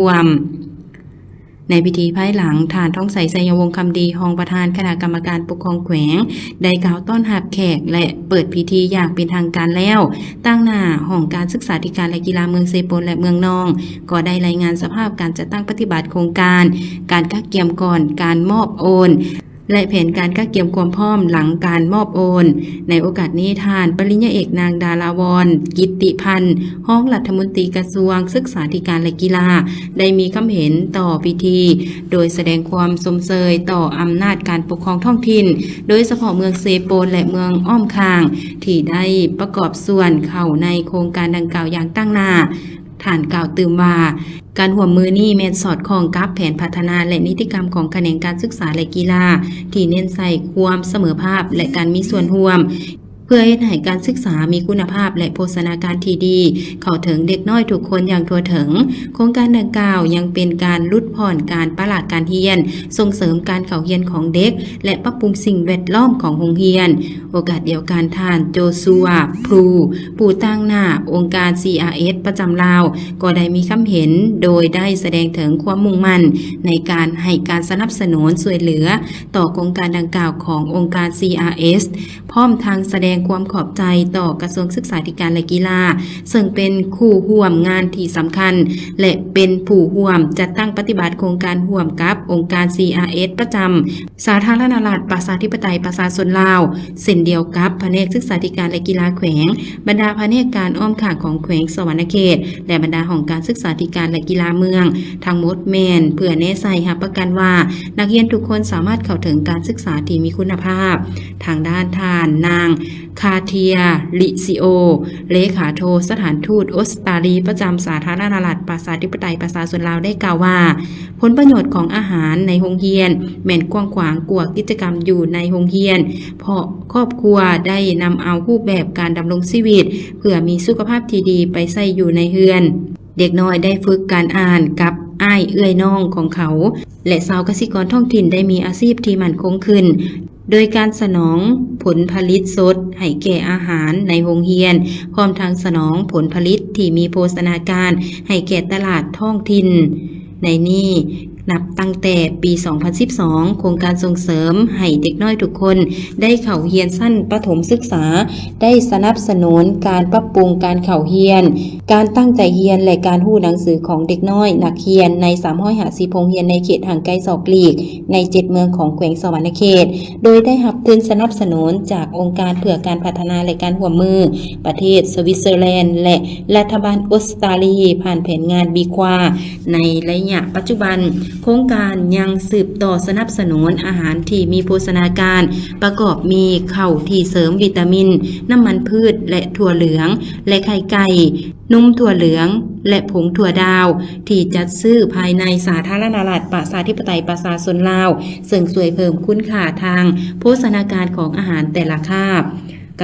ຮ່ວມ. ໃນພິທີພາຍຫຼັງ, ທ່ານ ທອງໃສ ໄຊຍະວົງຄຳດີ ຮອງປະທານຄະນະກຳມະການປົກຄອງແຂວງ ໄດ້ກ່າວຕ້ອນຮັບແຂກ ແລະ ເປີດພິທີຢ່າງເປັນທາງການແລ້ວ. ຕາງໜ້າຫ້ອງການສຶກສາທິການ ແລະ ກິລາເມືອງເຊໂປນ ແລະ ເມືອງນອງ ກໍໄດ້ລາຍງານສະພາບການຈັດຕັ້ງປະຕິບັດໂຄງການ, ການກະກຽມກ່ອນການມອບໂອນ ແລະ ແຜນການກະກຽມຄວາມພ້ອມຫຼັງການມອບໂອນ. ໃນໂອກາດນີ້, ທ່ານ ປະລິນຍາເອກ ນາງ ດາລາວອນ ກິດຕິພັນ ຮອງລັດຖະມົນຕີກະຊວງສຶກສາທິການ ແລະ ກິລາ ໄດ້ມີຄຳເຫັນຕໍ່ພິທີ ໂດຍສະແດງຄວາມຊົມເຊີຍຕໍ່ອຳນາດການປົກຄອງທ້ອງຖິ່ນ, ໂດຍສະເພາະເມືອງເຊໂປນ ແລະ ເມືອງອ້ອມຂ້າງ ທີ່ໄດ້ປະກອບສ່ວນເຂົ້າໃນໂຄງການດັ່ງກ່າວຢ່າງຕັ້ງໜ້າ. ທ່ານກ່າວຕື່ມວ່າ, ການຮ່ວມມືນີ້ແມ່ນສອດຄ່ອງກັບແຜນພັດທະນາ ແລະ ນິຕິກຳຂອງຂະແໜງການສຶກສາ ແລະ ກິລາ ທີ່ເນັ້ນໃສ່ຄວາມສະເໝີພາບ ແລະ ການມີສ່ວນຮ່ວມ ເພື່ອເຮັດໃຫ້ການສຶກສາມີຄຸນນະພາບ ແລະ ໂພຊະນາການທີ່ດີ ເຂົ້າເຖິງເດັກນ້ອຍທຸກຄົນຢ່າງທົ່ວເຖິງ. ໂຄງການດັ່ງກ່າວຍັງເປັນການຫຼຸດຜ່ອນການປະລະການຮຽນ, ສົ່ງເສີມການເຂົ້າຮຽນຂອງເດັກ ແລະ ປັບປຸງສິ່ງແວດລ້ອມຂອງໂຮງຮຽນ. ໂອກາດດຽວກັນ, ທ່ານ ໂຈຊັວ ພລູ ຜູ້ຕາງໜ້າອົງການ ຊີອາເອສ ປະຈຳລາວ ກໍໄດ້ມີຄຳເຫັນ ໂດຍໄດ້ສະແດງເຖິງຄວາມມຸ່ງໝັ້ນໃນການໃຫ້ການສະໜັບສະໜູນຊ່ວຍເຫຼືອຕໍ່ໂຄງການດັ່ງກ່າວຂອງອົງການ ຊີອາເອສ ພ້ອມທັງສະແດງຄວາມຂອບໃຈຕໍ່ກະຊວງສຶກສາທິການ ແລະ ກິລາ ເຊິ່ງເປັນຄູ່ຮ່ວມງານທີ່ສຳຄັນ ແລະ ເປັນຜູ້ຮ່ວມຈັດຕັ້ງປະຕິບັດໂຄງການຮ່ວມກັບອົງການ ຊີອາເອສ ປະຈຳ ສາທາລະນະລັດ ປະຊາທິປະໄຕ ປະຊາຊົນລາວ, ເຊັ່ນດຽວກັບພະແນກສຶກສາທິການ ແລະ ກິລາແຂວງ, ບັນດາພະແນກການອ້ອມຂ້າງຂອງແຂວງສະຫວັນນະເຂດ ແລະ ບັນດາຫ້ອງການສຶກສາທິການ ແລະ ກິລາເມືອງ. ທັງໝົດແມ່ນເພື່ອແນໃສ່ຮັບປະກັນວ່າ ນັກຮຽນທຸກຄົນສາມາດເຂົ້າເຖິງການສຶກສາທີ່ມີຄຸນນະພາບ. ທາງດ້ານທ່ານ ນາງ ຄາເທຍ ລິຊິໂອ ເລຂາໂທສະຖານທູດອົດສະຕາລີປະຈຳສາທາລະນະລັດ ປະຊາທິປະໄຕ ປະຊາຊົນລາວ ໄດ້ກ່າວວ່າ, ຜົນປະໂຫຍດຂອງອາຫານໃນໂຮງຮຽນແມ່ນກວ້າງຂວາງກວ່າກິດຈະກຳຢູ່ໃນໂຮງຮຽນ, ເພາະຄອບຄົວໄດ້ນຳເອົາຮູບແບບການດຳລົງຊີວິດເພື່ອມີສຸຂະພາບທີ່ດີໄປໃຊ້ຢູ່ໃນເຮືອນ. ເດັກນ້ອຍໄດ້ຝຶກການອ່ານກັບອ້າຍເອື້ອຍນ້ອງຂອງເຂົາ ແລະ ຊາວກະສິກອນທ້ອງຖິ່ນໄດ້ມີອາຊີບທີ່ໝັ້ນຄົງຂຶ້ນ ໂດຍການສະໜອງຜົນຜະລິດສົດໃຫ້ແກ່ອາຫານໃນໂຮງຮຽນ, ພ້ອມທັງສະໜອງຜົນຜະລິດທີ່ມີໂພຊະນາການໃຫ້ແກ່ຕະຫຼາດທ້ອງຖິ່ນ. ໃນນີ້, ນັບຕັ້ງແຕ່ປີສອງພັນສິບສອງ, ໂຄງການສົ່ງເສີມໃຫ້ເດັກນ້ອຍທຸກຄົນໄດ້ເຂົ້າຮຽນຊັ້ນປະຖົມສຶກສາ ໄດ້ສະໜັບສະໜູນການປັບປຸງການເຂົ້າຮຽນ, ການຕັ້ງໃຈຮຽນ ແລະ ການຮູ້ໜັງສືຂອງເດັກນ້ອຍນັກຮຽນໃນສາມຮ້ອຍຫ້າສິບໂຮງຮຽນໃນເຂດຫ່າງໄກສອກຫຼີກ ໃນເຈັດເມືອງຂອງແຂວງສະຫວັນນະເຂດ, ໂດຍໄດ້ຮັບທຶນສະໜັບສະໜູນຈາກອົງການເພື່ອການພັດທະນາ ແລະ ການຮ່ວມມືປະເທດສະວິດເຊີແລນ ແລະ ລັດຖະບານອົດສະຕາລີ ຜ່ານແຜນງານບີຄວາ ໃນໄລຍະປັດຈຸບັນ. ໂຄງການຍັງສືບຕໍ່ສະໜັບສະໜູນອາຫານທີ່ມີໂພຊະນາການ ປະກອບມີເຂົ້າທີ່ເສີມວິຕາມິນ, ນ້ຳມັນພືດ ແລະ ຖົ່ວເຫຼືອງ ແລະ ໄຂ່ໄກ່, ນົມຖົ່ວເຫຼືອງ ແລະ ຜົງຖົ່ວດາວ ທີ່ຈັດຊື້ພາຍໃນສາທາລະນະລັດ ປະຊາທິປະໄຕ ປະຊາຊົນລາວ, ເຊິ່ງຊ່ວຍເພີ່ມຄຸນຄ່າທາງໂພຊະນາການຂອງອາຫານແຕ່ລະຄາບ.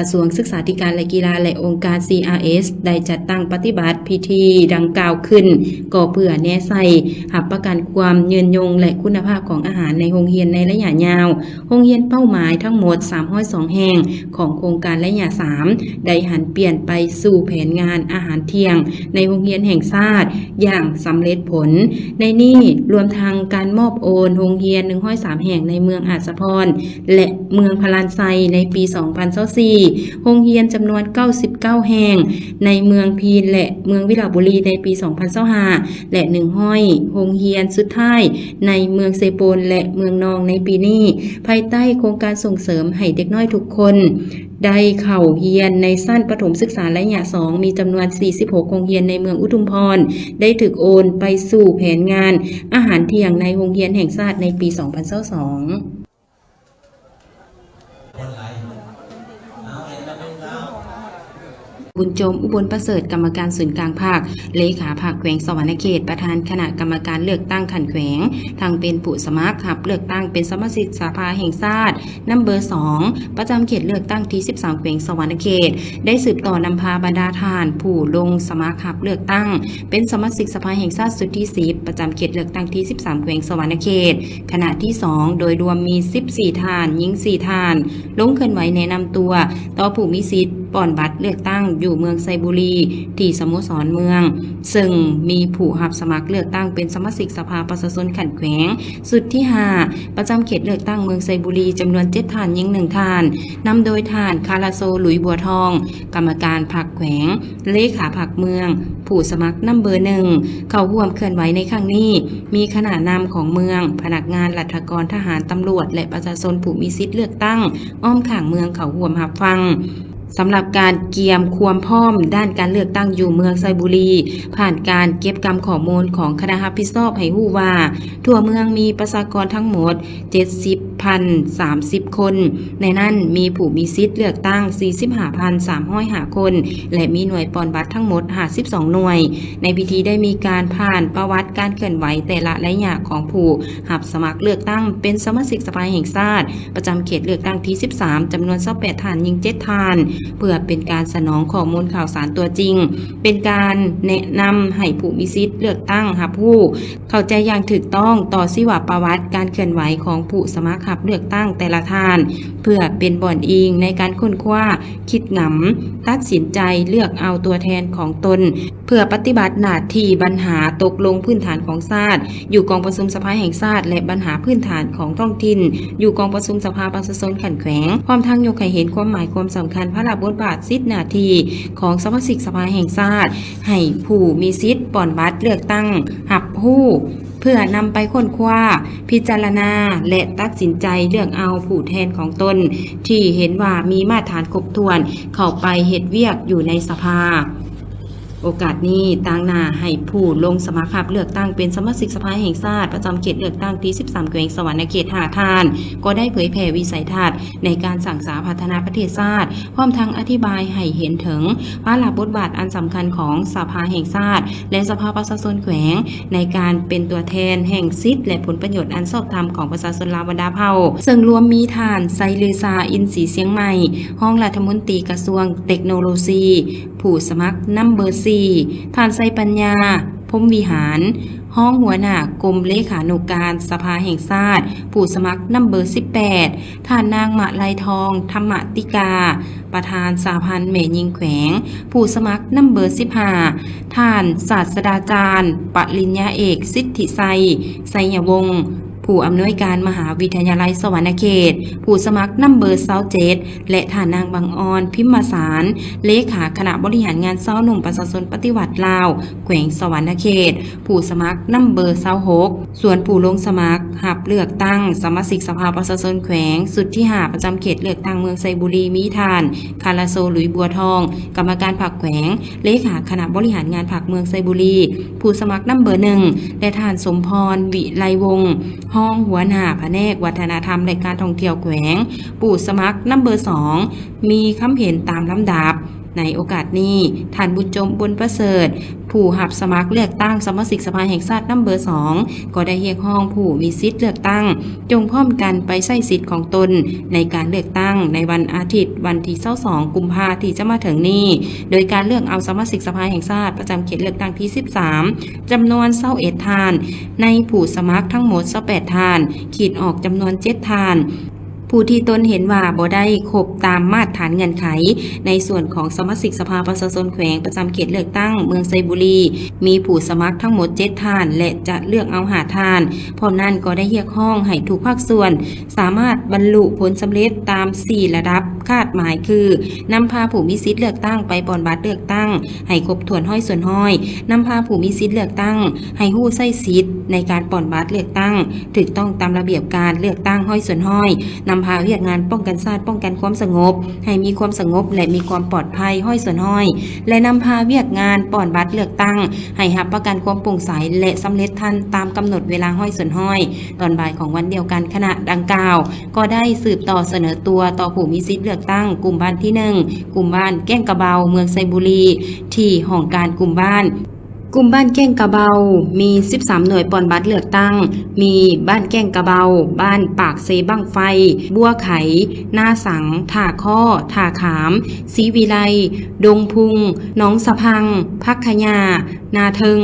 ກະຊວງສຶກສາທິການ ແລະ ກິລາ ແລະ ອົງການ ຊີອາເອສ ໄດ້ຈັດຕັ້ງປະຕິບັດພິທີດັ່ງກ່າວຂຶ້ນ ກໍເພື່ອແນໃສ່ຮັບປະກັນຄວາມຍືນຍົງ ແລະ ຄຸນນະພາບຂອງອາຫານໃນໂຮງຮຽນໃນໄລຍະຍາວ. ໂຮງຮຽນເປົ້າໝາຍທັງໝົດສາມຮ້ອຍສອງແຫ່ງຂອງໂຄງການໄລຍະສາມ ໄດ້ຫັນປ່ຽນໄປສູ່ແຜນງານອາຫານທ່ຽງໃນໂຮງຮຽນແຫ່ງຊາດຢ່າງສຳເລັດຜົນ. ໃນນີ້ລວມທັງການມອບໂອນໂຮງຮຽນໜຶ່ງຮ້ອຍສາມແຫ່ງໃນເມືອງອາດສະພອນ ແລະ ເມືອງພະລານໄຊໃນປີສອງພັນຊາວສີ່, ໂຮງຮຽນຈຳນວນເກົ້າສິບເກົ້າແຫ່ງໃນເມືອງພີນ ແລະ ເມືອງວິລະບູລີໃນປີສອງພັນຊາວຫ້າ ແລະ ໜຶ່ງຮ້ອຍໂຮງຮຽນສຸດທ້າຍໃນເມືອງເຊໂປນ ແລະ ເມືອງນອງໃນປີນີ້, ພາຍໃຕ້ໂຄງການສົ່ງເສີມໃຫ້ເດັກນ້ອຍທຸກຄົນໄດ້ເຂົ້າຮຽນໃນຊັ້ນປະຖົມສຶກສາໄລຍະສອງ ມີຈຳນວນສີ່ສິບຫົກໂຮງຮຽນໃນເມືອງອຸທຸມພອນ ໄດ້ຖືກໂອນໄປສູ່ແຜນງານອາຫານທ່ຽງໃນໂຮງຮຽນແຫ່ງຊາດໃນປີສອງພັນຊາວສອງ. ບຸນໂຈມ ອຸບົນປະເສີດ ກຳມະການສູນກາງພັກ, ເລຂາພັກແຂວງສະຫວັນນະເຂດ, ປະທານຄະນະກຳມະການເລືອກຕັ້ງຂັ້ນແຂວງ, ທັງເປັນຜູ້ສະໝັກຮັບເລືອກຕັ້ງເປັນສະມາຊິກສະພາແຫ່ງຊາດ ນຳເບີສອງ ປະຈຳເຂດເລືອກຕັ້ງທີສິບສາມ ແຂວງສະຫວັນນະເຂດ ໄດ້ສືບຕໍ່ນຳພາບັນດາທ່ານຜູ້ລົງສະໝັກຮັບເລືອກຕັ້ງເປັນສະມາຊິກສະພາແຫ່ງຊາດຊຸດທີສິບ ປະຈຳເຂດເລືອກຕັ້ງທີສິບສາມ ແຂວງສະຫວັນນະເຂດ ຄະນະທີສອງ ໂດຍລວມມີສິບສີ່ທ່ານ, ຍິງສີ່ທ່ານ ລົງເຄື່ອນໄຫວແນະນຳຕົວຕໍ່ຜູ້ມີສິດ ປ່ອນບັດເລືອກຕັ້ງຢູ່ເມືອງໄຊບູລີ ທີ່ສະໂມສອນເມືອງ, ເຊິ່ງມີຜູ້ຮັບສະໝັກເລືອກຕັ້ງເປັນສະມາຊິກສະພາປະຊາຊົນຂັ້ນແຂວງ ຊຸດທີຫ້າ ປະຈຳເຂດເລືອກຕັ້ງເມືອງໄຊບູລີ ຈຳນວນເຈັດທ່ານ, ຍິງໜຶ່ງທ່ານ, ນຳໂດຍທ່ານ ຄາລາໂຊ ຫຼຸຍບົວທອງ, ກຳມະການພັກແຂວງ, ເລຂາພັກເມືອງ, ຜູ້ສະໝັກນຳເບີໜຶ່ງ ເຂົ້າຮ່ວມເຄື່ອນໄຫວໃນຄັ້ງນີ້ ມີຄະນະນຳຂອງເມືອງ, ພະນັກງານລັດຖະກອນ, ທະຫານ, ຕຳຫຼວດ ແລະ ປະຊາຊົນຜູ້ມີສິດເລືອກຕັ້ງອ້ອມຂ້າງເມືອງເຂົ້າຮ່ວມຮັບຟັງ. ສຳລັບການກຽມຄວາມພ້ອມດ້ານການເລືອກຕັ້ງຢູ່ເມືອງໄຊບູລີ ຜ່ານການເກັບກຳຂໍ້ມູນຂອງຄະນະຮັບຜິດຊອບໃຫ້ຮູ້ວ່າ ທົ່ວເມືອງມີປະຊາກອນທັງໝົດ ເຈັດສິບພັນສາມສິບຄົນ, ໃນນັ້ນມີຜູ້ມີສິດເລືອກຕັ້ງສີ່ສິບຫ້າພັນສາມຮ້ອຍຫ້າຄົນ ແລະ ມີໜ່ວຍປ່ອນບັດທັງໝົດຫ້າສິບສອງໜ່ວຍ. ໃນພິທີໄດ້ມີການຜ່ານປະຫວັດການເຄື່ອນໄຫວແຕ່ລະໄລຍະຂອງຜູ້ຮັບສະໝັກເລືອກຕັ້ງເປັນສະມາຊິກສະພາແຫ່ງຊາດ ປະຈຳເຂດເລືອກຕັ້ງທີສິບສາມ ຈຳນວນຊາວແປດທ່ານ, ຍິງເຈັດທ່ານ, ເພື່ອເປັນການສະໜອງຂໍ້ມູນຂ່າວສານຕົວຈິງ, ເປັນການແນະນຳໃຫ້ຜູ້ມີສິດເລືອກຕັ້ງຮັບຮູ້ ເຂົ້າໃຈຢ່າງຖືກຕ້ອງຕໍ່ຊີວະປະຫວັດການເຄື່ອນໄຫວຂອງຜູ້ສະໝັກຮັບເລືອກຕັ້ງແຕ່ລະທ່ານ, ເພື່ອເປັນບ່ອນອີງໃນການຄົ້ນຄວ້າ, ຄິດງຳ, ຕັດສິນໃຈເລືອກເອົາຕົວແທນຂອງຕົນ ເພື່ອປະຕິບັດໜ້າທີ່. ບັນຫາຕົກລົງພື້ນຖານຂອງຊາດ ຢູ່ກອງປະຊຸມສະພາແຫ່ງຊາດ ແລະ ບັນຫາພື້ນຖານຂອງທ້ອງຖິ່ນ ຢູ່ກອງປະຊຸມສະພາປະຊາຊົນຂັ້ນແຂວງ, ພ້ອມທັງຍົກໃຫ້ເຫັນຄວາມໝາຍຄວາມສຳຄັນ, ພາລະບົດບາດ, ສິດໜ້າທີ່ຂອງສະມາຊິກສະພາແຫ່ງຊາດ ໃຫ້ຜູ້ມີສິດປ່ອນບັດເລືອກຕັ້ງຮັບຮູ້ ເພື່ອນຳໄປຄົ້ນຄວ້າ, ພິຈາລະນາ ແລະ ຕັດສິນໃຈເລືອກເອົາຜູ້ແທນຂອງຕົນ ທີ່ເຫັນວ່າມີມາດຖານຄົບຖ້ວນ ເຂົ້າໄປເຮັດວຽກຢູ່ໃນສະພາ. ໂອກາດນີ້ ຕາງໜ້າໃຫ້ຜູ້ລົງສະໝັກຮັບເລືອກຕັ້ງເປັນສະມາຊິກສະພາແຫ່ງຊາດ ປະຈຳເຂດເລືອກຕັ້ງທີສິບສາມ ແຂວງສະຫວັນນະເຂດ ຫ້າທ່ານ ກໍໄດ້ເຜີຍແຜ່ວິໄສທັດໃນການສ້າງສາພັດທະນາປະເທດຊາດ, ພ້ອມທັງອະທິບາຍໃຫ້ເຫັນເຖິງພາລະບົດບາດອັນສຳຄັນຂອງສະພາແຫ່ງຊາດ ແລະ ສະພາປະຊາຊົນແຂວງ ໃນການເປັນຕົວແທນແຫ່ງສິດ ແລະ ຜົນປະໂຫຍດອັນຊອບທຳຂອງປະຊາຊົນລາວບັນດາເຜົ່າ, ເຊິ່ງລວມມີທ່ານ ໄຊລືຊາ ອິນສີຊຽງໃໝ່, ຮອງລັດຖະມົນຕີກະຊວງເຕັກໂນໂລຊີ, ຜູ້ສະໝັກນຳເບີສີ່, ທ່ານ ໄຊປັນຍາ ພົມວິຫານ, ຮອງຫົວໜ້າກົມເລຂານຸການສະພາແຫ່ງຊາດ, ຜູ້ສະໝັກນຳເບີສິບແປດ, ທ່ານນາງ ມະໄລທອງ ທຳມະຕິກາ, ປະທານສະຫະພັນແມ່ຍິງແຂວງ, ຜູ້ສະໝັກນຳເບີສິບຫ້າ, ທ່ານສາດສະດາຈານ ປະລິນຍາເອກ ສິດທິໄຊ ໄຊຍະວົງ, ຜູ້ອຳນວຍການມະຫາວິທະຍາໄລສະຫວັນນະເຂດ, ຜູ້ສະໝັກນຳເບີຊາວເຈັດ ແລະ ທ່ານນາງ ບັງອອນ ພິມມະສານ, ເລຂາຄະນະບໍລິຫານງານຊາວໜຸ່ມປະຊາຊົນປະຕິວັດລາວ ແຂວງສະຫວັນນະເຂດ, ຜູ້ສະໝັກນຳເບີຊາວຫົກ. ສ່ວນຜູ້ລົງສະໝັກຮັບເລືອກຕັ້ງສະມາຊິກສະພາປະຊາຊົນແຂວງ ຊຸດທີຫ້າ ປະຈຳເຂດເລືອກຕັ້ງເມືອງໄຊບູລີ ມີທ່ານ ຄາລາໂຊ ຫຼຸຍບົວທອງ, ກຳມະການພັກແຂວງ, ເລຂາຄະນະບໍລິຫານງານພັກເມືອງໄຊບູລີ, ຜູ້ສະໝັກນຳເບີໜຶ່ງ ແລະ ທ່ານ ສົມພອນ ວິໄລວົງ, ຮອງຫົວໜ້າພະແນກວັດທະນະທຳ ແລະ ການທ່ອງທ່ຽວແຂວງ, ຜູ້ສະໝັກນຳເບີສອງ, ມີຄຳເຫັນຕາມລຳດັບ. ໃນໂອກາດນີ້, ທ່ານ ບຸນຈົມ ບຸນປະເສີດ, ຜູ້ຮັບສະໝັກເລືອກຕັ້ງສະມາຊິກສະພາແຫ່ງຊາດນຳເບີສອງ ກໍໄດ້ຮຽກຮ້ອງຜູ້ມີສິດເລືອກຕັ້ງ ຈົ່ງພ້ອມກັນໄປໃຊ້ສິດຂອງຕົນໃນການເລືອກຕັ້ງໃນວັນອາທິດ ວັນທີຊາວສອງ ກຸມພາ ທີ່ຈະມາເຖິງນີ້, ໂດຍການເລືອກເອົາສະມາຊິກສະພາແຫ່ງຊາດປະຈຳເຂດເລືອກຕັ້ງທີສິບສາມ ຈຳນວນຊາວເອັດທ່ານ, ໃນຜູ້ສະໝັກທັງໝົດຊາວແປດທ່ານ, ຂີດອອກຈຳນວນເຈັດທ່ານ ຜູ້ທີ່ຕົນເຫັນວ່າບໍ່ໄດ້ຄົບຕາມມາດຖານເງື່ອນໄຂ ໃນສ່ວນຂອງສະມາຊິກສະພາປະຊາຊົນແຂວງປະຈຳເຂດເລືອກຕັ້ງເມືອງໄຊບູລີ ມີຜູ້ສະໝັກທັງໝົດເຈັດທ່ານ ແລະ ຈະເລືອກເອົາຫ້າທ່ານ. ພ້ອມນັ້ນກໍໄດ້ຮຽກຮ້ອງໃຫ້ທຸກພາກສ່ວນສາມາດບັນລຸຜົນສຳເລັດຕາມສີ່ລະດັບຄາດໝາຍຄື ນຳພາຜູ້ມີສິດເລືອກຕັ້ງໄປປ່ອນບັດເລືອກຕັ້ງໃຫ້ຄົບຖ້ວນຮ້ອຍສ່ວນຮ້ອຍ, ນຳພາຜູ້ມີສິດເລືອກຕັ້ງໃຫ້ຮູ້ໃຊ້ສິດໃນການປ່ອນບັດເລືອກຕັ້ງ ຖືກຕ້ອງຕາມລະບຽບການເລືອກຕັ້ງຮ້ອຍສ່ວນຮ້ອຍ, ນຳພາວຽກງານປ້ອງກັນຊາດ, ປ້ອງກັນຄວາມສະຫງົບ ໃຫ້ມີຄວາມສະຫງົບ ແລະ ມີຄວາມປອດໄພຮ້ອຍສ່ວນຮ້ອຍ ແລະ ນຳພາວຽກງານປ່ອນບັດເລືອກຕັ້ງໃຫ້ຮັບປະກັນຄວາມໂປ່ງໃສ ແລະ ສຳເລັດທັນຕາມກຳນົດເວລາຮ້ອຍສ່ວນຮ້ອຍ. ຕອນບ່າຍຂອງວັນດຽວກັນ, ຄະນະດັ່ງກ່າວກໍໄດ້ສືບຕໍ່ສະເໜີຕົວຕໍ່ຜູ້ມີສິດເລືອກຕັ້ງກຸ່ມບ້ານທີໜຶ່ງ, ກຸ່ມບ້ານແກ້ງກະເບົາ, ເມືອງໄຊບູລີ, ທີ່ຫ້ອງການກຸ່ມບ້ານ ກຸ່ມບ້ານແກ້ງກະເບົາ ມີສິບສາມໜ່ວຍປ່ອນບັດເລືອກຕັ້ງ ມີບ້ານແກ້ງກະເບົາ, ບ້ານປາກເຊບັ້ງໄຟ, ບົວໄຂ, ນາສັງ, ທ່າຄໍ້, ທ່າຂາມ, ສີວິໄລ, ດົງພຸງ, ໜອງສະພັງ, ຜັກຂະຫຍ້າ, ນາເທິງ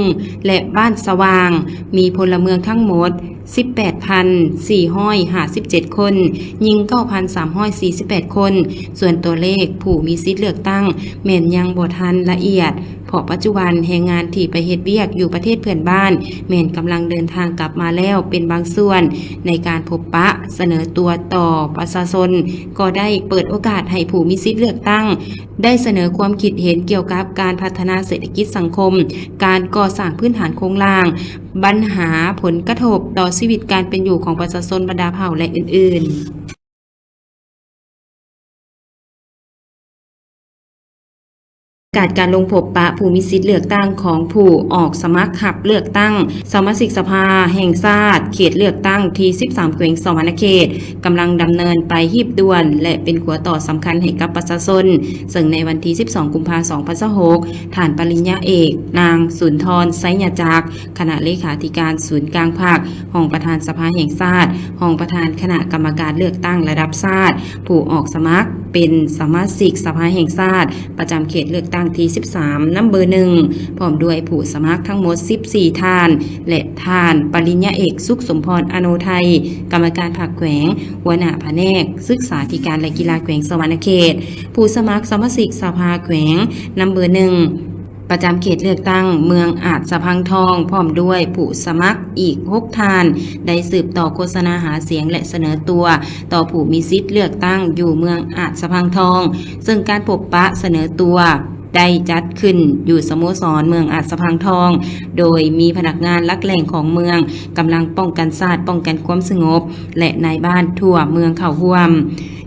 ແລະ ບ້ານສະຫວ່າງ, ມີພົນລະເມືອງທັງໝົດ ສິບແປດພັນສີ່ຮ້ອຍຫ້າສິບເຈັດຄົນ, ຍິງເກົ້າພັນສາມຮ້ອຍສີ່ສິບແປດຄົນ. ສ່ວນຕົວເລກຜູ້ມີສິດເລືອກຕັ້ງແມ່ນຍັງບໍ່ທັນລະອຽດ, ເພາະປັດຈຸບັນແຮງງານທີ່ໄປເຮັດວຽກຢູ່ປະເທດເພື່ອນບ້ານ ແມ່ນກຳລັງເດີນທາງກັບມາແລ້ວເປັນບາງສ່ວນ. ໃນການພົບປະສະເໜີຕົວຕໍ່ປະຊາຊົນ ກໍໄດ້ເປີດໂອກາດໃຫ້ຜູ້ມີສິດເລືອກຕັ້ງ ໄດ້ສະເໜີຄວາມຄິດເຫັນກ່ຽວກັບການພັດທະນາເສດຖະກິດສັງຄົມ, ການກໍ່ສ້າງພື້ນຖານໂຄງລ່າງ, ບັນຫາຜົນກະທົບຕໍ່ຊີວິດການເປັນຢູ່ຂອງປະຊາຊົນບັນດາເຜົ່າ ແລະ ອື່ນໆ. ກາດການລົງພົບປະຜູ້ມີສິດເລືອກຕັ້ງຂອງຜູ້ອອກສະໝັກຮັບເລືອກຕັ້ງສະມາຊິກສະພາແຫ່ງຊາດ ເຂດເລືອກຕັ້ງທີສິບສາມ ແຂວງສະຫວັນນະເຂດ ກຳລັງດຳເນີນໄປຮີບດ່ວນ ແລະ ເປັນຂົວຕໍ່ສຳຄັນໃຫ້ກັບປະຊາຊົນ, ເຊິ່ງໃນວັນທີສິບສອງ ກຸມພາ ສອງພັນຊາວຫົກ ທ່ານປະລິນຍາເອກ ນາງ ສຸນທອນ ໄຊຍະຈັກ ຄະນະເລຂາທິການສູນກາງພັກ, ຮອງປະທານສະພາແຫ່ງຊາດ, ຮອງປະທານຄະນະກຳມະການເລືອກຕັ້ງລະດັບຊາດ, ຜູ້ອອກສະໝັກເປັນສະມາຊິກສະພາແຫ່ງຊາດ ປະຈຳເຂດເລືອກຕັ້ງທີສິບສາມ ນຳເບີໜຶ່ງ ພ້ອມດ້ວຍຜູ້ສະໝັກທັງໝົດສິບສີ່ທ່ານ ແລະ ທ່ານປະລິນຍາເອກ ສຸກສົມພອນ ອະໂນໄທ ກຳມະການພັກແຂວງ, ຫົວໜ້າພະແນກສຶກສາທິການ ແລະ ກິລາແຂວງສະຫວັນນະເຂດ, ຜູ້ສະໝັກສະມາຊິກສະພາແຂວງ ນຳເບີໜຶ່ງ ປະຈຳເຂດເລືອກຕັ້ງເມືອງອາດສະພັງທອງ ພ້ອມດ້ວຍຜູ້ສະໝັກອີກຫົກທ່ານ ໄດ້ສືບຕໍ່ໂຄສະນາຫາສຽງ ແລະ ສະເໜີຕົວຕໍ່ຜູ້ມີສິດເລືອກຕັ້ງຢູ່ເມືອງອາດສະພັງທອງ, ເຊິ່ງການພົບປະສະເໜີຕົວໄດ້ຈັດຂຶ້ນຢູ່ສະໂມສອນເມືອງອາດສະພັງທອງ, ໂດຍມີພະນັກງານຫຼັກແຫຼ່ງຂອງເມືອງ, ກຳລັງປ້ອງກັນຊາດ, ປ້ອງກັນຄວາມສະຫງົບ ແລະ ນາຍບ້ານທົ່ວເມືອງເຂົ້າຮ່ວມ.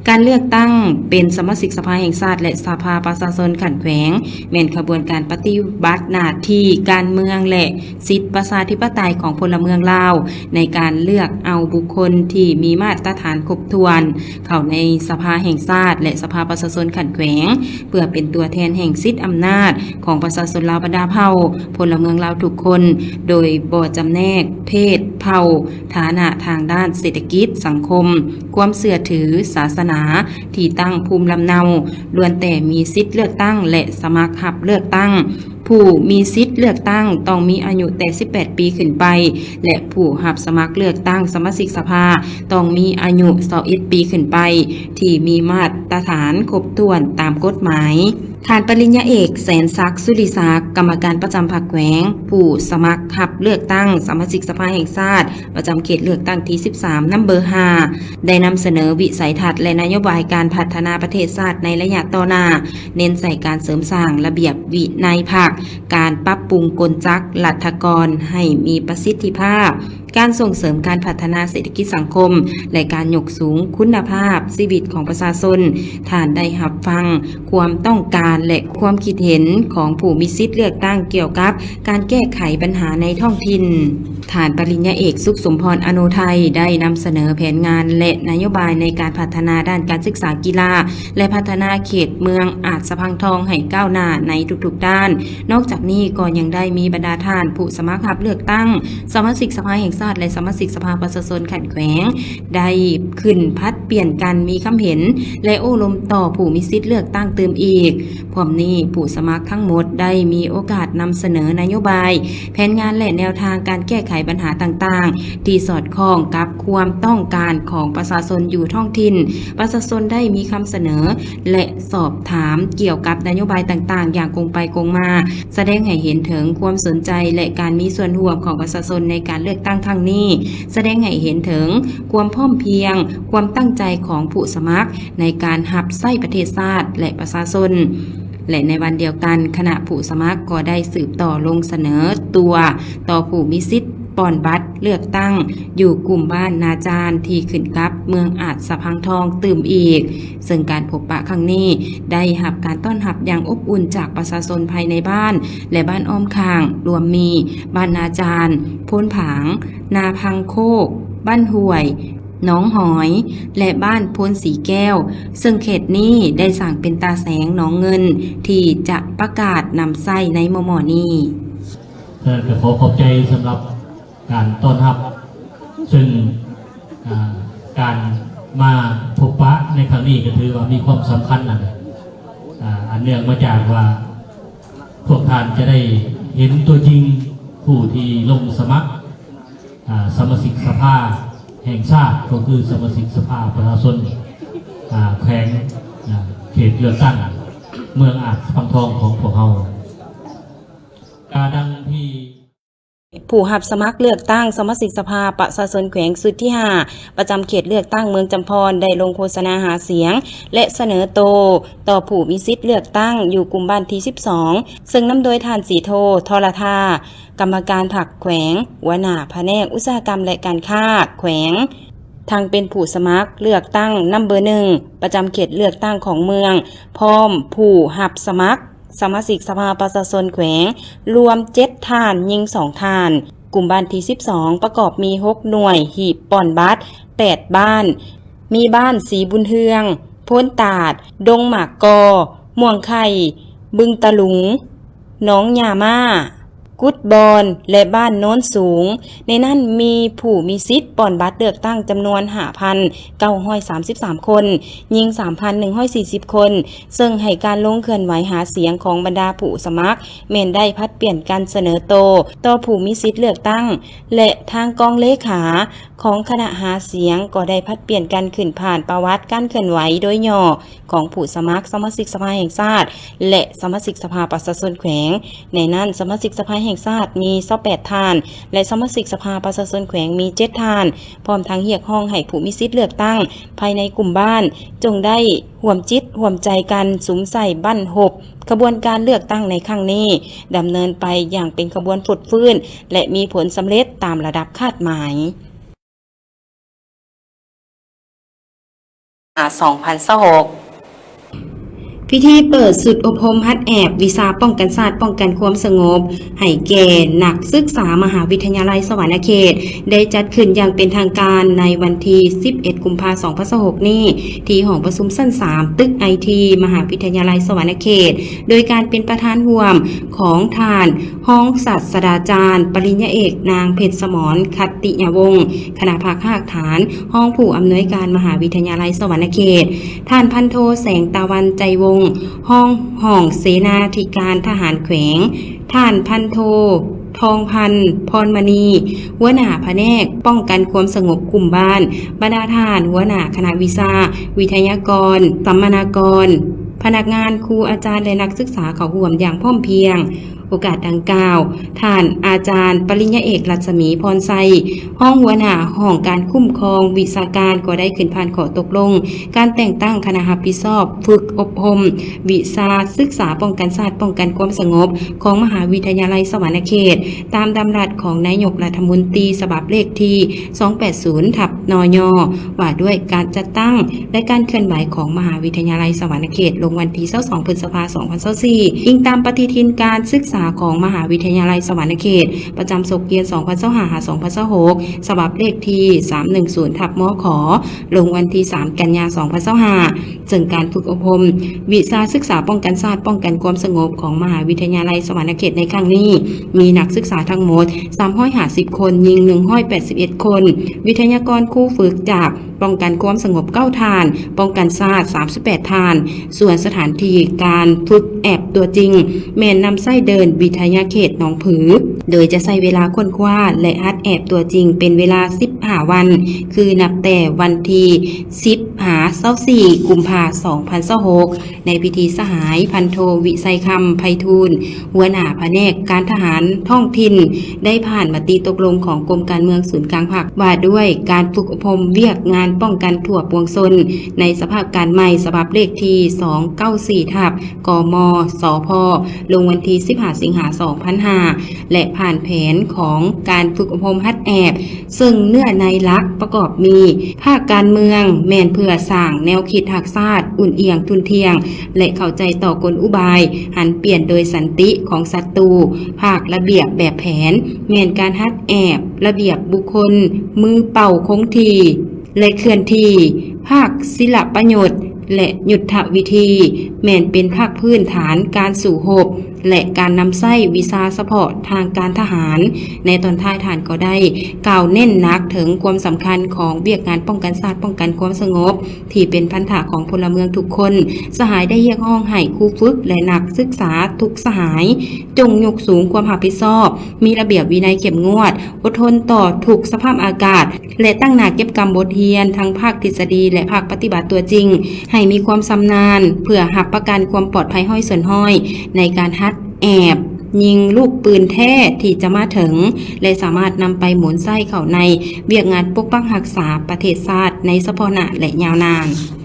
ການເລືອກຕັ້ງເປັນສະມາຊິກສະພາແຫ່ງຊາດ ແລະ ສະພາປະຊາຊົນຂັ້ນແຂວງ ແມ່ນຂະບວນການປະຕິບັດໜ້າທີ່ການເມືອງ ແລະ ສິດປະຊາທິປະໄຕຂອງພົນລະເມືອງລາວ ໃນການເລືອກເອົາບຸກຄົນທີ່ມີມາດຕະຖານຄົບຖ້ວນ ເຂົ້າໃນສະພາແຫ່ງຊາດ ແລະ ສະພາປະຊາຊົນຂັ້ນແຂວງ ເພື່ອເປັນຕົວແທນແຫ່ງສິດອຳນາດຂອງປະຊາຊົນລາວບັນດາເຜົ່າ, ພົນລະເມືອງລາວທຸກຄົນ, ໂດຍບໍ່ຈຳແນກເພດ, ເຜົ່າ, ຖານະທາງດ້ານເສດຖະກິດ, ສັງຄົມ, ຄວາມເຊື່ອຖື, ສາສະໜາ, ທີ່ຕັ້ງພູມລຳເນົາ, ລ້ວນແຕ່ມີສິດເລືອກຕັ້ງ ແລະ ສະໝັກຮັບເລືອກຕັ້ງ. ຜູ້ມີສິດເລືອກຕັ້ງຕ້ອງມີອາຍຸແຕ່ສິບແປດປີຂຶ້ນໄປ ແລະ ຜູ້ຮັບສະໝັກເລືອກຕັ້ງສະມາຊິກສະພາຕ້ອງມີອາຍຸຊາວເອັດປີຂຶ້ນໄປ ທີ່ມີມາດຕະຖານຄົບຖ້ວນຕາມກົດໝາຍ. ທ່ານປະລິນຍາເອກ ແສນສັກ ສຸລິສັກ ກຳມະການປະຈຳພັກແຂວງ, ຜູ້ສະໝັກຮັບເລືອກຕັ້ງສະມາຊິກສະພາແຫ່ງຊາດ ປະຈຳເຂດເລືອກຕັ້ງທີສິບສາມ ນຳເບີຫ້າ ໄດ້ນຳສະເໜີວິໄສທັດ ແລະ ນະໂຍບາຍການພັດທະນາປະເທດຊາດໃນໄລຍະຕໍ່ໜ້າ, ເນັ້ນໃສ່ການເສີມສ້າງລະບຽບວິໄນພັກ, ການປັບປຸງກົນຈັກລັດຖະກອນໃຫ້ມີປະສິດທິພາບ, ການສົ່ງເສີມການພັດທະນາເສດຖະກິດສັງຄົມ ແລະ ການຍົກສູງຄຸນນະພາບຊີວິດຂອງປະຊາຊົນ. ທ່ານໄດ້ຮັບຟັງຄວາມຕ້ອງການ ແລະ ຄວາມຄິດເຫັນຂອງຜູ້ມີສິດເລືອກຕັ້ງກ່ຽວກັບການແກ້ໄຂບັນຫາໃນທ້ອງຖິ່ນ. ທ່ານປະລິນຍາເອກ ສຸກສົມພອນ ອະໂນໄທ ໄດ້ນຳສະເໜີແຜນງານ ແລະ ນະໂຍບາຍໃນການພັດທະນາດ້ານການສຶກສາ, ກິລາ ແລະ ພັດທະນາເຂດເມືອງອາດສະພັງທອງໃຫ້ກ້າວໜ້າໃນທຸກໆດ້ານ. ນອກຈາກນີ້ກໍຍັງໄດ້ມີບັນດາທ່ານຜູ້ສະໝັກຮັບເລືອກຕັ້ງ ສະມາຊິກສະພາແຫ່ງຊາດ ແລະ ສະມາຊິກສະພາປະຊາຊົນຂັ້ນແຂວງ ໄດ້ຂຶ້ນຜັດປ່ຽນກັນມີຄຳເຫັນ ແລະ ໂອ້ລົມຕໍ່ຜູ້ມີສິດເລືອກຕັ້ງຕື່ມອີກ. ພ້ອມນີ້, ຜູ້ສະໝັກທັງໝົດໄດ້ມີໂອກາດນຳສະເໜີນະໂຍບາຍ, ແຜນງານ ແລະ ແນວທາງການແກ້ໄຂບັນຫາຕ່າງໆ ທີ່ສອດຄ່ອງກັບຄວາມຕ້ອງການຂອງປະຊາຊົນຢູ່ທ້ອງຖິ່ນ. ປະຊາຊົນໄດ້ມີຄຳສະເໜີ ແລະ ສອບຖາມກ່ຽວກັບນະໂຍບາຍຕ່າງໆຢ່າງກົງໄປກົງມາ, ສະແດງໃຫ້ເຫັນເຖິງຄວາມສົນໃຈ ແລະ ການມີສ່ວນຮ່ວມຂອງປະຊາຊົນໃນການເລືອກຕັ້ງຄັ້ງນີ້, ສະແດງໃຫ້ເຫັນເຖິງຄວາມພ້ອມພຽງ, ຄວາມຕັ້ງໃຈຂອງຜູ້ສະໝັກໃນການຮັບໃຊ້ປະເທດຊາດ ແລະ ປະຊາຊົນ. ແລະ ໃນວັນດຽວກັນ, ຄະນະຜູ້ສະໝັກກໍໄດ້ສືບຕໍ່ລົງສະເໜີຕົວຕໍ່ຜູ້ມີສິດປ່ອນບັດ ເລືອກຕັ້ງຢູ່ກຸ່ມບ້ານນາຈານ ທີ່ຂຶ້ນກັບເມືອງອາດສະພັງທອງຕື່ມອີກ, ເຊິ່ງການພົບປະຄັ້ງນີ້ໄດ້ຮັບການຕ້ອນຮັບຢ່າງອົບອຸ່ນຈາກປະຊາຊົນພາຍໃນບ້ານ ແລະ ບ້ານອ້ອມຂ້າງ, ລວມມີບ້ານນາຈານ, ໂພນຜາງ, ນາພັງໂຄກ, ບ້ານຫ້ວຍ, ໜອງຫອຍ ແລະ ບ້ານໂພນສີແກ້ວ, ເຊິ່ງເຂດນີ້ໄດ້ສ້າງເປັນຕາແສງໜອງເງິນ ທີ່ຈະປະກາດນຳໃຊ້ໃນມໍ່ໆນີ້. ສະນັ້ນກໍຂໍຂອບໃຈສຳລັບການຕ້ອນຮັບ ເຊິ່ງ ອາ ການມາພົບປະໃນຄັ້ງນີ້ກໍຖືວ່າມີຄວາມສຳຄັນນະ ອາ ອັນເນື່ອງມາຈາກວ່າພວກທ່ານຈະໄດ້ເຫັນຕົວຈິງຜູ້ທີ່ລົງສະໝັກ ອາ ສະມາຊິກສະພາແຫ່ງຊາດ ກໍຄືສະມາຊິກສະພາປະຊາຊົນ ອາ ແຂວງ ອາ ເຂດເລືອກຕັ້ງເມືອງອາດສະພັງທອງຂອງພວກເຮົາ ກະດັ່ງທີ່ ຜູ້ຮັບສະໝັກເລືອກຕັ້ງສະມາຊິກສະພາປະຊາຊົນແຂວງຊຸດທີຫ້າ ປະຈຳເຂດເລືອກຕັ້ງເມືອງຈຳພອນ ໄດ້ລົງໂຄສະນາຫາສຽງ ແລະ ສະເໜີໂຕຕໍ່ຜູ້ມີສິດເລືອກຕັ້ງຢູ່ກຸ່ມບ້ານທີສິບສອງ ເຊິ່ງນຳໂດຍທ່ານ ສີໂທ ທໍລະທາ ກຳມະການພັກແຂວງ, ຫົວໜ້າພະແນກອຸດສາຫະກຳ ແລະ ການຄ້າແຂວງ, ທັງເປັນຜູ້ສະໝັກເລືອກຕັ້ງນຳເບີໜຶ່ງ ປະຈຳເຂດເລືອກຕັ້ງຂອງເມືອງ, ພ້ອມຜູ້ຮັບສະໝັກ ສະມາຊິກສະພາປະຊາຊົນແຂວງລວມເຈັດທ່ານ, ຍິງສອງທ່ານ. ກຸ່ມບ້ານທີສິບສອງ ປະກອບມີຫົກໜ່ວຍ, ຮີບປ່ອນບັດແປດບ້ານ, ມີບ້ານສີບຸນເຮືອງ, ໂພນຕາດ, ດົງໝາກກໍ, ມ່ວງໄຂ່, ບຶງຕະຫຼຸງ, ໜອງຫຍ້າມ້າ, ກຸດບອນ ແລະ ບ້ານໂນນສູງ. ໃນນັ້ນມີຜູ້ມີສິດປ່ອນບັດເລືອກຕັ້ງຈຳນວນຫ້າພັນເກົ້າຮ້ອຍສາມສິບສາມຄົນ, ຍິງສາມພັນໜຶ່ງຮ້ອຍສີ່ສິບຄົນ, ເຊິ່ງໃຫ້ການລົງເຄື່ອນໄຫວຫາສຽງຂອງບັນດາຜູ້ສະໝັກ ແມ່ນໄດ້ຜັດປ່ຽນກັນສະເໜີໂຕຕໍ່ຜູ້ມີສິດເລືອກຕັ້ງ ແລະ ທາງກອງເລຂາຂອງຄະນະຫາສຽງກໍໄດ້ຜັດປ່ຽນກັນຂຶ້ນຜ່ານປະຫວັດການເຄື່ອນໄຫວໂດຍຫຍໍ້ຂອງຜູ້ສະໝັກສະມາຊິກສະພາແຫ່ງຊາດ ແລະ ສະມາຊິກສະພາປະຊາຊົນແຂວງ. ໃນນັ້ນ ສະມາຊິກສະພາແຫ່ງຊາດມີຊາວແປດທ່ານ ແລະ ສະມາຊິກສະພາປະຊາຊົນແຂວງມີເຈັດທ່ານ, ພ້ອມທັງຮຽກຮ້ອງໃຫ້ຜູ້ມີສິດເລືອກຕັ້ງພາຍໃນກຸ່ມບ້ານ ຈົ່ງໄດ້ຮ່ວມຈິດຮ່ວມໃຈກັນສຸມໃສ່ບັ້ນຮົບຂະບວນການເລືອກຕັ້ງໃນຄັ້ງນີ້ ດຳເນີນໄປຢ່າງເປັນຂະບວນຟົດຟື້ນ ແລະ ມີຜົນສຳເລັດຕາມລະດັບຄາດໝາຍ. ສອງພັນຊາວຫົກ ພິທີເປີດຊຸດອົບຮົມຫັດແອບວິຊາປ້ອງກັນຊາດ, ປ້ອງກັນຄວາມສະຫງົບ ໃຫ້ແກ່ນັກສຶກສາມະຫາວິທະຍາໄລສະຫວັນນະເຂດ ໄດ້ຈັດຂຶ້ນຢ່າງເປັນທາງການໃນວັນທີສິບເອັດ ກຸມພາ ສອງພັນຊາວຫົກນີ້ ທີ່ຫ້ອງປະຊຸມຊັ້ນສາມ ຕຶກໄອທີ ມະຫາວິທະຍາໄລສະຫວັນນະເຂດ ໂດຍການເປັນປະທານຮ່ວມຂອງທ່ານຮອງສາດສະດາຈານ ປະລິນຍາເອກ ນາງ ເພັດສະໝອນ ຂັດຕິຍະວົງ ຄະນະພັກຮາກຖານ ຮອງຜູ້ອຳນວຍການມະຫາວິທະຍາໄລສະຫວັນນະເຂດ, ທ່ານພັນໂທ ແສງຕາວັນ ໃຈວົງ ຮອງຫ້ອງເສນາທິການທະຫານແຂວງ, ທ່ານພັນໂທ ທອງພັນ ພອນມະນີ ຫົວໜ້າພະແນກປ້ອງກັນຄວາມສະຫງົບກຸ່ມບ້ານ, ບັນດາທ່ານຫົວໜ້າຄະນະວິຊາ, ວິທະຍາກອນ, ສຳມະນາກອນ, ພະນັກງານ, ຄູອາຈານ ແລະ ນັກສຶກສາເຂົ້າຮ່ວມຢ່າງພ້ອມພຽງ. ໂອກາດດັ່ງກ່າວ, ທ່ານອາຈານປະລິນຍາເອກ ລັດສະໝີ ພອນໄຊ ຮອງຫົວໜ້າຫ້ອງການຄຸ້ມຄອງວິຊາການ ກໍໄດ້ຂຶ້ນຜ່ານຂໍ້ຕົກລົງການແຕ່ງຕັ້ງຄະນະຮັບຜິດຊອບຝຶກອົບຮົມວິຊາສຶກສາປ້ອງກັນຊາດ, ປ້ອງກັນຄວາມສະຫງົບຂອງມະຫາວິທະຍາໄລສະຫວັນນະເຂດ ຕາມດຳລັດຂອງນາຍົກລັດຖະມົນຕີ ສະບັບເລກທີສອງແປດສູນ ທັບ ນຍ ວ່າດ້ວຍການຈັດຕັ້ງ ແລະ ການເຄື່ອນໄຫວຂອງມະຫາວິທະຍາໄລສະຫວັນນະເຂດ ລົງວັນທີຊາວສອງ ພຶດສະພາ ສອງພັນຊາວສີ່ ອີງຕາມປະຕິທິນການສຶກສາຂອງມະຫາວິທະຍາໄລສະຫວັນນະເຂດ ປະຈຳສົກຮຽນ ສອງພັນຊາວຫ້າ ຫາ ສອງພັນຊາວຫົກ ສະບັບເລກທີສາມໜຶ່ງສູນ ທັບ ມຂ ລົງວັນທີສາມ ກັນຍາ ສອງພັນຊາວຫ້າ ເຊິ່ງການຝຶກອົບຮົມວິຊາສຶກສາປ້ອງກັນຊາດ, ປ້ອງກັນຄວາມສະຫງົບຂອງມະຫາວິທະຍາໄລສະຫວັນນະເຂດໃນຄັ້ງນີ້ ມີນັກສຶກສາທັງໝົດສາມຮ້ອຍຫ້າສິບຄົນ, ຍິງໜຶ່ງຮ້ອຍແປດສິບເອັດຄົນ, ວິທະຍາກອນຄູຝຶກຈາກ ປ້ອງກັນຄວາມສະຫງົບເກົ້າທ່ານ, ປ້ອງກັນຊາດສາມສິບແປດທ່ານ, ສ່ວນສະຖານທີ່ການຝຶກແອບຕົວຈິງ ແມ່ນນຳໃຊ້ເດີ່ນວິທະຍາເຂດໜອງຜື, ໂດຍຈະໃຊ້ເວລາຄົ້ນຄວ້າ ແລະ ຫັດແອບຕົວຈິງເປັນເວລາສິບຫ້າວັນ, ຄືນັບແຕ່ວັນທີສິບ ຫາ ຊາວສີ່ ກຸມພາ ສອງພັນຊາວຫົກ. ໃນພິທີ ສະຫາຍ ພັນໂທ ວິໄຊຄຳ ໄພທູນ ຫົວໜ້າພະແນກການທະຫານທ້ອງຖິ່ນ ໄດ້ຜ່ານມະຕິຕົກລົງຂອງກົມການເມືອງສູນກາງພັກ ວ່າດ້ວຍການຝຶກອົບຮົມວຽກງານປ້ອງກັນທົ່ວປວງຊົນ ໃນສະພາບການໃໝ່ ສະບັບເລກທີສອງເກົ້າສີ່ ທັບ ກມ ສພ ລົງວັນທີສິບຫ້າ ສິງຫາ ສອງພັນຫ້າ ແລະ ຜ່ານແຜນຂອງການຝຶກອົບຮົມຫັດແອບ ເຊິ່ງເນື້ອໃນຫຼັກປະກອບມີ ພາກການເມືອງແມ່ນເພື່ອສ້າງແນວຄິດຮັກຊາດ, ອຸ່ນອຽງ, ທຸ່ນທ່ຽງ ແລະ ເຂົ້າໃຈຕໍ່ກົນອຸບາຍຫັນປ່ຽນໂດຍສັນຕິຂອງສັດຕູ. ພາກລະບຽບແບບແຜນ ແມ່ນການຫັດແອບລະບຽບບຸກຄົນ, ມືເປົ່າຄົງທີ່ ແລະ ເຄື່ອນທີ່. ພາກສິລະປະໂຫຍດ ແລະ ຍຸດທະວິທີ ແມ່ນເປັນພາກພື້ນຖານການສູ້ຮົບ ແລະ ການນຳໃຊ້ວິຊາສະເພາະທາງການທະຫານ. ໃນຕອນທ້າຍທ່ານກໍໄດ້ກ່າວເນັ້ນໜັກເຖິງຄວາມສຳຄັນຂອງວຽກງານປ້ອງກັນຊາດ, ປ້ອງກັນຄວາມສະຫງົບ ທີ່ເປັນພັນທະຂອງພົນລະເມືອງທຸກຄົນ. ສະຫາຍໄດ້ຮຽກຮ້ອງໃຫ້ຄູຝຶກ ແລະ ນັກສຶກສາທຸກສະຫາຍ ຈົ່ງຍົກສູງຄວາມຮັບຜິດຊອບ, ມີລະບຽບວິໄນເຂັ້ມງວດ, ອົດທົນຕໍ່ທຸກສະພາບອາກາດ ແລະ ຕັ້ງໜ້າເກັບກຳບົດຮຽນທັງພາກທິດສະດີ ແລະ ພາກປະຕິບັດຕົວຈິງ ໃຫ້ມີຄວາມຊຳນານ ເພື່ອຮັບປະກັນຄວາມປອດໄພຮ້ອຍສ່ວນຮ້ອຍ ໃນການຫັດແອບຍິງລູກປືນແທ້ທີ່ຈະມາເຖິງ ແລະ ສາມາດນຳໄປໝູນໃຊ້ເຂົ້າໃນວຽກງານປົກປັກຮັກສາປະເທດຊາດໃນສະເພາະໜ້າ ແລະ ຍາວນານ.